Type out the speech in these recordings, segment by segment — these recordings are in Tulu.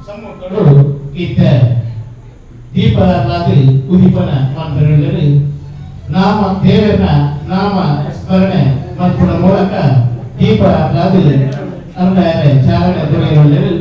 ಸಮ್ಮುಖಡು ಇತ್ತ ದೀಪಲಾದ ಉದಿಪನ ಮಂತ್ರಗಳಲ್ಲಿ ನಾಮ ದೇವರ ನಾಮ ಸ್ಮರಣೆ ಮಲ್ಪುನ ಮೂಲಕ ದೀಪಲಾದ ಅರುಣಾಯರ ಚಾಲನೆ ದೊರೆಯುಳ್ಳರು.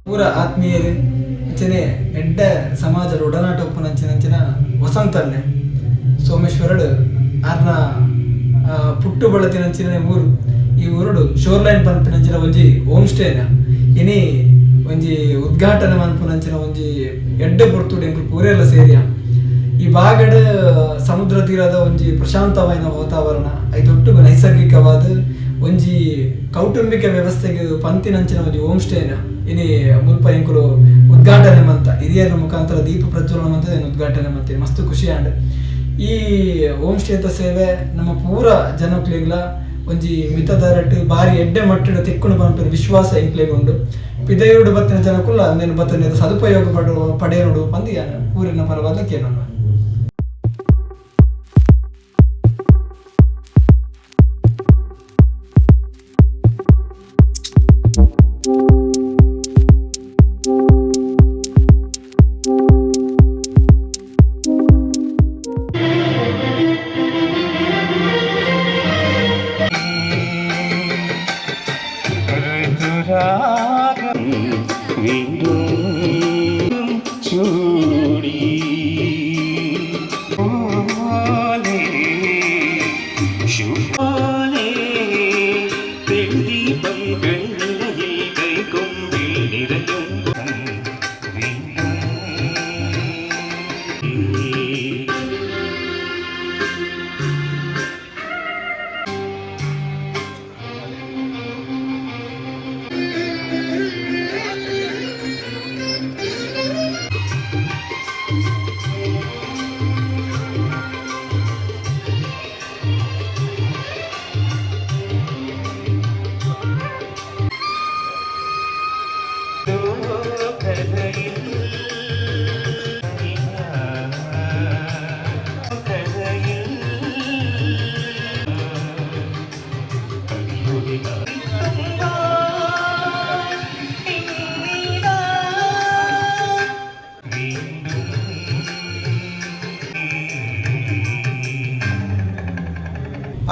ಪೂರ ಆತ್ಮೀಯರು ಅಂಚನೆ ಎಡ್ಡ ಸಮಾಜದ ಒಡನಾಟ ಉಪ್ಪುನಂಚಿನಂಚಿನ ವಸಂತನ್ನೆ ಸೋಮೇಶ್ವರಡು ಆರ್ನ ಪುಟ್ಟು ಬಳತಿನಂಚಿನ ಊರು. ಈ ಊರುಡು ಶೋರ್ ಲೈನ್ ಪನ್ಪಿನಂಚಿನ ಒಂಜಿ ಹೋಮ್ ಸ್ಟೇನ ಇನಿ ಒಂಜಿ ಉದ್ಘಾಟನೆ ಮನ್ಪುನಂಚಿನ ಒಂಜಿ ಎಡ್ಡೆ ಪೊರ್ತುಡು ಎಂಕುಲು ಪೂರೆಲ್ಲ ಸೇರಿಯ. ಈ ಭಾಗಡ್ ಸಮುದ್ರ ತೀರದ ಒಂಜಿ ಪ್ರಶಾಂತವಾದ ವಾತಾವರಣ, ಐತೊಟ್ಟು ನೈಸರ್ಗಿಕವಾದ ಒಂಜಿ ಕೌಟುಂಬಿಕ ವ್ಯವಸ್ಥೆಗೆ ಪಂತಿನಂಚಿನ ಒಂಜಿ ಹೋಮ್ ಸ್ಟೇನ ಇನಿ ಮುಲ್ಪ ಎಂಕುಲು ಉದ್ಘಾಟನೆ ಮಂತ ಹಿರಿಯರ ಮುಖಾಂತರ ದೀಪ ಪ್ರಜ್ವಲನ ಮಂತ ಉದ್ಘಾಟನೆ ಮಂತೀನಿ. ಮಸ್ತ್ ಖುಷಿ ಆಂಡ್. ಈ ಹೋಮ್ ಸ್ಟೇತ ಸೇವೆ ನಮ್ಮ ಪೂರ ಜನಕ್ಲೆಗ್ಲ ಒಂಜಿ ಮಿತ ದರಟ್ ಬಾರಿ ಎಡ್ಡೆ ಮಟ್ಟದ ತಿಕ್ಕುಣ ಪನ್ಪಿನ ವಿಶ್ವಾಸ ಎಂಕ್ಲೆಗುಂಡು. ಪಿದಯೂಡು ಬತ್ತಿನ ಜನಕುಲ್ಲ ಅಂದೇನು ಬತ್ತನೆ ಸದುಪಯೋಗ ಪಡೆಯನುಡು ಪಂದು ಯಾನು ಊರಿನ ಪರವಾದ ಕೇಳೋಣ.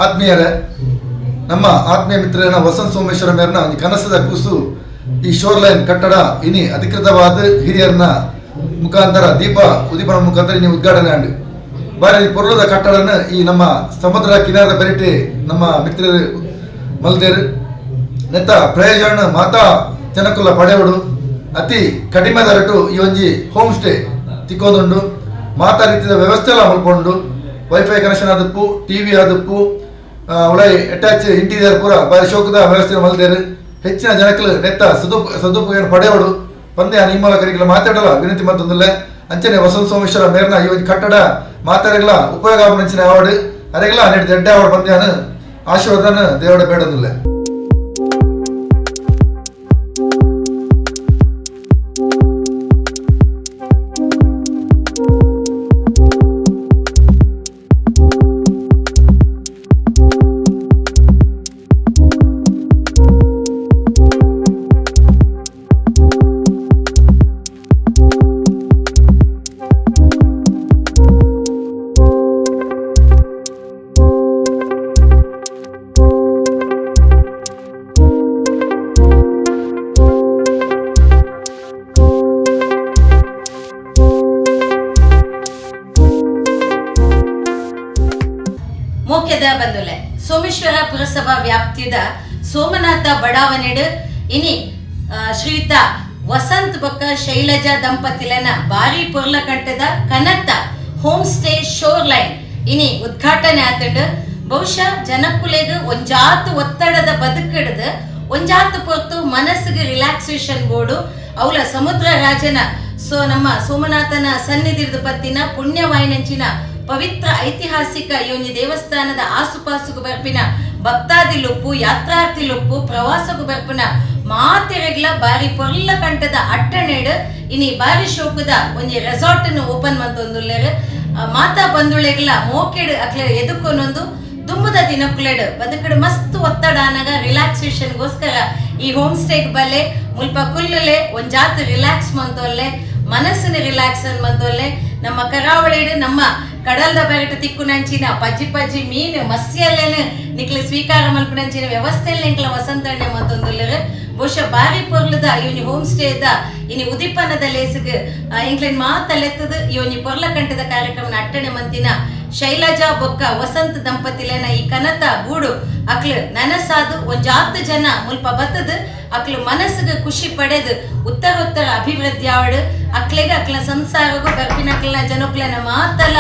ಆತ್ಮೀಯರೇ, ನಮ್ಮ ಆತ್ಮೀಯ ಮಿತ್ರನ ವಸಂತ ಸೋಮೇಶ್ವರ ಮೇರ್ನ ಒಂದು ಕನಸದ ಕೂಸು ಈ ಶೋರ್ ಲೈನ್ ಕಟ್ಟಡ ಇನಿ ಅಧಿಕೃತವಾದ ಹಿರಿಯರ್ನ ಮುಖಾಂತರ ದೀಪ ಉದೀಪನ ಮುಖಾಂತರ ಇನಿ ಉದ್ಘಾಟನೆ ಆಂಡ್. ಬಾರಿ ಪೊರ್ಲದ ಕಟ್ಟಡನ ಈ ನಮ್ಮ ಸಮುದ್ರ ಕಿನಾರದ ಬರಿಟೆ ನಮ್ಮ ಮಿತ್ರರು ಮಲ್ದೇರು. ನೆತ್ತ ಪ್ರಯೋಜನ ಮಾತಾ ಜನಕುಲ ಪಡೆವಡು. ಅತಿ ಕಡಿಮೆ ದರಟು ಈ ಒಂಜಿ ಹೋಮ್ ಸ್ಟೇ ತಿಕ್ಕೊಂದುಂಡು. ಮಾತಾ ರೀತಿಯ ವ್ಯವಸ್ಥೆ ಎಲ್ಲ ಮಲ್ಕೊಂಡು, ವೈಫೈ ಕನೆಕ್ಷನ್ ಆದಪ್ಪು, ಟಿವಿ ಆದಪ್ಪು, ಉಳೈ ಅಟ್ಯಾಚ್ ಇಂಟೀರಿಯರ್ ಪೂರ ಬಾರಿ ಶೋಕದ ವ್ಯವಸ್ಥೆ ಮಲ್ದೇರು. ಹೆಚ್ಚಿನ ಜನಕಲು ನೆತ್ತ ಸದುಪಯೋಗ ಪಡೆಯೋಡು ಪಂದ್ಯ ಈ ಮೂಲಕ ಮಾತಾಡಲ್ಲ ವಿನಂತಿ ಮತ್ತೊಂದಿಲ್ಲ. ಅಂಚನೆ ವಸಂತ ಸೋಮೇಶ್ವರ ಮೇರ್ನ ಈ ಒಂದು ಕಟ್ಟಡ ಮಾತಾಡಗಳ ಉಪಯೋಗ ಆಪುನಂಚಿನ ಅವಾರ್ಡ್ ಅರೆಗಳ ನೆಟ್ ದೊಡ್ಡ ಅವಾರ್ಡ್ ಪಂದ್ಯಾನ ಆಶೀರ್ವಾದನ ದೇವಡ ಬೇಡದಿಲ್ಲ. ಮೋಕ್ಯದ ಬಂದುಲೆ ಸೋಮೇಶ್ವರ ಪುರಸಭಾ ವ್ಯಾಪ್ತಿದ ಸೋಮನಾಥ ಬಡಾವಣೆಡು ಇನಿ ಶ್ರೀಯುತ ವಸಂತ್ ಬೊಕ್ಕ ಶೈಲಜಾ ದಂಪತಿಲೆನ ಬಾರಿ ಪೊರ್ಲಕಂಟದ ಕನತ್ತ ಹೋಮ್ ಸ್ಟೇ ಶೋರ್ ಲೈನ್ ಇನಿ ಉದ್ಘಾಟನೆ ಆತಂಡು. ಬಹುಶಃ ಜನಕುಲೆಗ್ ಒಂಜಾತು ಒತ್ತಡದ ಬದುಕಿಡ್ದು ಒಂಜಾತು ಪೊರ್ತು ಮನಸ್ಸಿಗೆ ರಿಲ್ಯಾಕ್ಸೇಷನ್ ಬೋಡು. ಅವಲ ಸಮುದ್ರ ರಾಜನ ಸೊ ನಮ್ಮ ಸೋಮನಾಥನ ಸನ್ನಿಧಿರ್ದು ಪತ್ತಿನ ಪುಣ್ಯವಾಯಿನಂಚಿನ ಪವಿತ್ರ ಐತಿಹಾಸಿಕ ಈ ಒಂಜಿ ದೇವಸ್ಥಾನದ ಆಸುಪಾಸುಗು ಬರ್ಪಿನ ಭಕ್ತಾದಿಲುಪ್ಪು, ಯಾತ್ರಾರ್ಥಿಲುಪ್ಪು, ಪ್ರವಾಸಗು ಬರ್ಪಿನ ಮಾತೆರೆಗ್ಲ ಬಾರಿ ಪೊರ್ಲ ಕಂಠದ ಅಟ್ಟಣೆಡ್ ಇನಿ ಬಾರಿ ಶೋಕದ ಒಂಜಿ ರೆಸಾರ್ಟ್ ಅನ್ನು ಓಪನ್ ಮಂತೊಂದುಲ್ಲೆರ್. ಮಾತಾ ಬಂಧುಳೆಗ್ಲ ಮೋಕೆಡ್ ಅಕ್ಲೆ ಎದುಕೊನೊಂದು ದುಮ್ಮದ ದಿನಕ್ಕುಲೆಡ್ ಬದುಕಡು ಮಸ್ತ್ ಒತ್ತಡ ಅನಗ ರಿಲ್ಯಾಕ್ಸೇಷನ್ಗೋಸ್ಕರ ಈ ಹೋಮ್ ಸ್ಟೇಗ್ ಬಲ್ಲೆ, ಮುಲ್ಪ ಕುಲ್ಲಲೆ ಒಂಜಾತ್ ರಿಲ್ಯಾಕ್ಸ್ ಮಂತೊಲ್ಲೆ, ಮನಸ್ಸಿನ ರಿಲ್ಯಾಕ್ಸ್ ಮಂತೊಲ್ಲೆ. ನಮ್ಮ ಕರಾವಳಿಡ್ ನಮ್ಮ ಕಡಲ್ದ ಬರಟ ತಿಕ್ಕುನಂಚಿನ ಪಜ್ಜಿ ಪಜ್ಜಿ ಮೀನು ಮಸ್ಯಲ್ಲೇನು ನಿಕ್ಲೆ ಸ್ವೀಕಾರ ಮಲ್ಪುನಂಚಿನ ವ್ಯವಸ್ಥೆಯಲ್ಲಿ ನಿಕ್ಲ ವಸಂತಣ್ಣೆ ಮಂತೊಂದುಲ್ಲೆರ್. ಬಹುಶಃ ಬಾರಿ ಪೊರ್ಲದ ಈ ಒಂಜಿ ಹೋಮ್ ಸ್ಟೇ ಇದ್ದ ಇನಿ ಉದಿಪನದ ಲೇಸುಗ್ ಎಂಕ್ಲೆನ್ ಮಾತಲೆತ್ತದು ಈ ಒಂಜಿ ಪೊರ್ಲ ಕಂಠದ ಕಾರ್ಯಕ್ರಮನ ಅಟ್ಟಣೆ ಮಂತಿನ ಶೈಲಜಾ ಬೊಕ್ಕ ವಸಂತ ದಂಪತಿಲೆನ ಈ ಕನತ ಗೂಡು ಅಕ್ಲು ನನಸಾದು ಒಂಜಾತ್ ಜನ ಮುಲ್ಪ ಬತ್ತದು ಅಕ್ಲು ಮನಸ್ಸಿಗೆ ಖುಷಿ ಪಡೆದು ಉತ್ತರ ಉತ್ತರ ಅಭಿವೃದ್ಧಿ ಆವಡು. ಅಕ್ಲೆಗೆ ಅಕ್ಲ ಸಂಸಾರಗು ಬರ್ಪಿನ ಅಕ್ಲನ ಜನಕ್ಲೆನ ಮಾತಲ್ಲ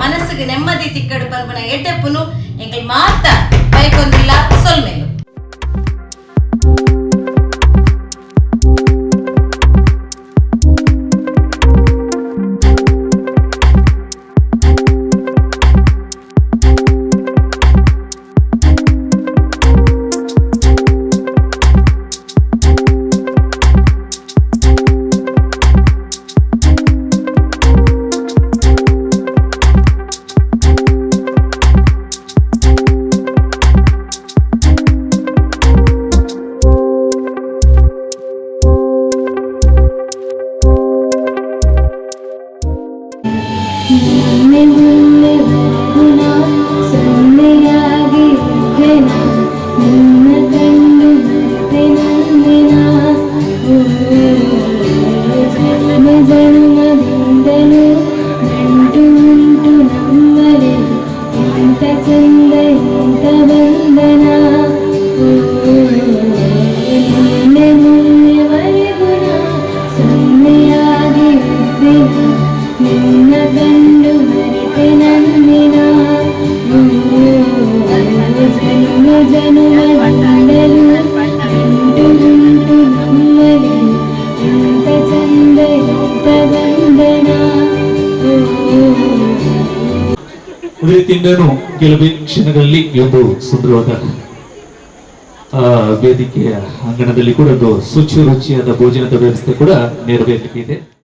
ಮನಸ್ಸಿಗೆ ನೆಮ್ಮದಿ ತಿಕ್ಕಡು ಪನ್ಪುನ ಎಡ್ಡೆಪ್ಪುನು ಎಂಕಲ್ ಮಾತ ಬೈಕೊಂದಿಲ್ಲ. ಸೊಲ್ಮೇಲು. ನಿನ್ನೆ ಮೊನ್ನೆವರೆಗೂ ನಾ ಸೊನ್ನೆಯಾಗಿ ಇದ್ದೆನ, ನಿನ್ನ ಕಂಡು ಮರೆತೆ ನನ್ನೆನ. ಓ ಜನ್ಮ ಜನ್ಮದಿಂದಲೂ ನಂಟು ಉಂಟು ನಮ್ಮಲ್ಲಿ, ಎಂತ ಚಂದ ಎಂತ ಬಂಧನ. ಓ ನಿನ್ನೆ ಮೊನ್ನೆವರೆಗೂ ನಾ ಸೊನ್ನೆಯಾಗಿ ಇದ್ದೆನ, ನಿನ್ನ ಕಂಡು ಮರೆತೆ ನನ್ನೆನ. ಓ ಜನ್ಮ ಜನ್ಮದಿಂದಲೂ ನಂಟು ಉಂಟು ನಮ್ಮಲ್ಲಿ, ಎಂತ ಚಂದ ಎಂತ ಬಂಧನ. ಓ ಅದೇ ರೀತಿಯಿಂದನೂ ಕೆಲವೇ ಕ್ಷಣಗಳಲ್ಲಿ ಈ ಒಂದು ಸುಂದರವಾದ ವೇದಿಕೆಯ ಅಂಗಣದಲ್ಲಿ ಕೂಡ ಒಂದು ಶುಚಿ ರುಚಿಯಾದ ಭೋಜನದ ವ್ಯವಸ್ಥೆ ಕೂಡ ನೆರವೇರಲಿಕ್ಕೆ ಇದೆ.